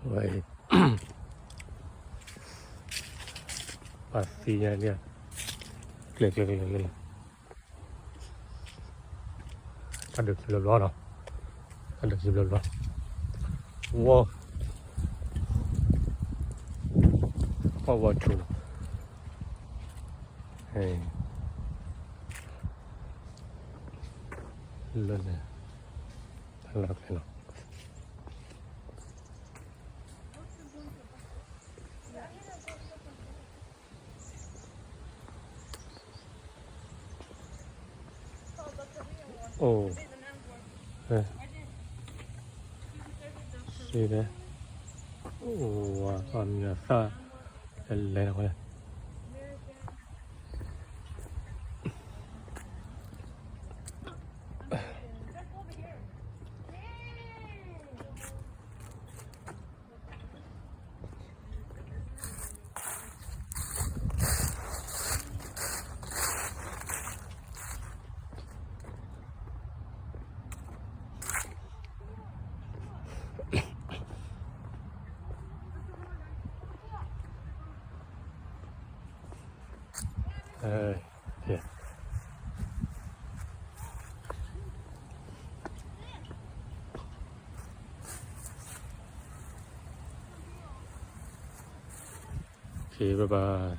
ဝဲအံၤ ပှၤသံညါဒ် ကျဲၤကျဲၤကျဲၤကျဲၤ တၢ်ဒိးခံဘျီဘျီနီၤ, တၢ်ဒိးခံဘျီဘျီ, ဝီ, ဝီဝီထူနီၤ, လၢန့ၣ် တၢ်လၢကျဲနီၤ. Ồ. Ê. Xì đấy. Ồ, à, còn nhà xa. Lé, lé, lé. Ê, kìa. Ok, bye bye.